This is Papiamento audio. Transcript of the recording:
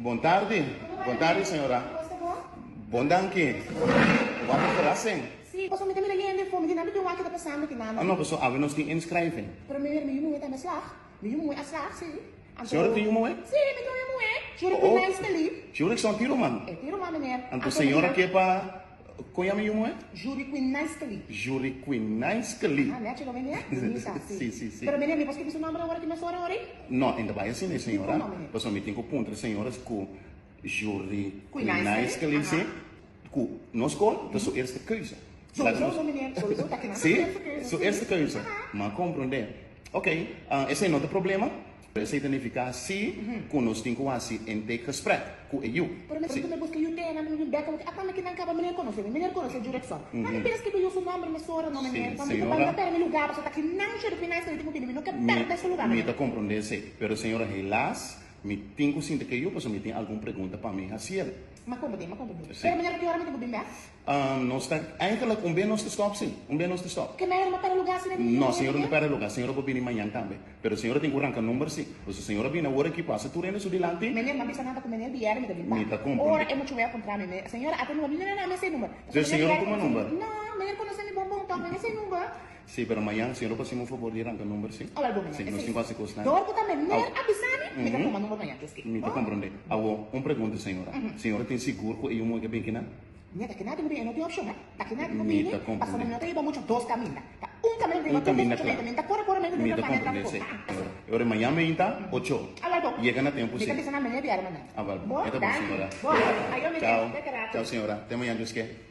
Bon tardi. Bon tardi, señora. Bon danki. Wat een verrassing. Sí, pasobra mi ta mira hende for, mi di nan mi tin wak ta pasando ki nan. Ah no, pasobra awe nos tin inschrijving. Pero meneer, mi yu muhe tambe a slag. Mi yu muhe a slag, sí. Anto. Señora tin yu muhe? Sí, mi tin un yu muhe. Juri ku nice te lief. Juri son tiro man. E tiro man, meneer. Anto señora ke pa Kon yama yu muhe? Juri Quinaiskeli. Juri Quinaiskeli. Ah, nechi lo meneer? Bunita, si. Si, si, si. Pero meneer, mi por skirbi su nomber awor aki mesora awor ei? No, e ta bai asina, señora. Dikon no, meneer? Pasobra mi tin ku puntra señora ku Juri Quinaiskeli, si, ku nos skol ta su eerste keuze. Sowieso no, meneer. Sowieso ta kinan su eerste keuze. Si, su eerste keuze. Aha. Mi a komprondé. Oké, esei no ta problema. Esei ta nifiká si ku nos tin ku hasi intakegesprek ku e yu. Pero mi mi buska yu tena, mi bin bek awor. Apa mi kinan kaba meneer konosé mi, meneer konosé Jurickson. Ma mi pida skibi yu su nomber mesora no meneer. Pa mi ta bai no pèrdè mi lugá pasobra ta kinan Sheriff Minais tin ku bini, mi no ke pèrdè su lugá Mi meneer. ta komprondé esei, pero señora helaas mi tin ku sinta ku e yu pasobra mi tin algun pregunta pa mi hasiel. Mi a komprondé, mi a komprondé. Pero meneer ki ora mi tin ku bin bek? Nos ta, eigenlijk un be nos ta stop si, un be nos ta stop. Ke meneer no pèrdè lugá asina di No, señora no ta pèrdè lugá, señora por bini mañan tambe. Pero señora tin ku ranka number si. Pasobra señora bini awor aki pasa tur hende su dilanti. Meneer no a bisa nada ku meneer bier mi ta bin Mi pa. ta komprondé. Ora e muchu wea kontra mi, me, señora a ta number, mi no na mi esei number. Pasobra Dus meneer señora bier tuma konosé mi. number? No, meneer konosé mi bon bon tòg, mi no esei number. Si, pero mañan señora por hasi un fabor di ranka number si. Awel bo meneer, Si, nos esei tin ku si. hasi kosnan. Dor ku ta meneer Awo. a bisa mi, mi ta tuma number mañan, keske. Mi ta Bo? komprondé. Awo, un pregunta señora. Señora tin sigur ku e yu muhé ke bin kinan? Mira, ta kina tin ku bini, e no tin opshon, eh. Ta kina tin ku Mi bini, ta pasobra komprendé. mi no ta hiba mucho dos kaminda. Ta un kaminda mi ta Un hiba tur dos kaminda mucho kla. mente. Mi ta kore kore mente Mi den ta kaminda komprendé tampoco. esei. Ah, Ora, e ora mañan meinta, ocho. Awel bo. Yega na tempu Mi ta si. bisa nan meneer biaha mañan. Awel bo. Bo, E ta bon, danki. señora. Bo, ayo meneer. Chao. Te kerato. Chao, señora. Te mañan, Dios ke.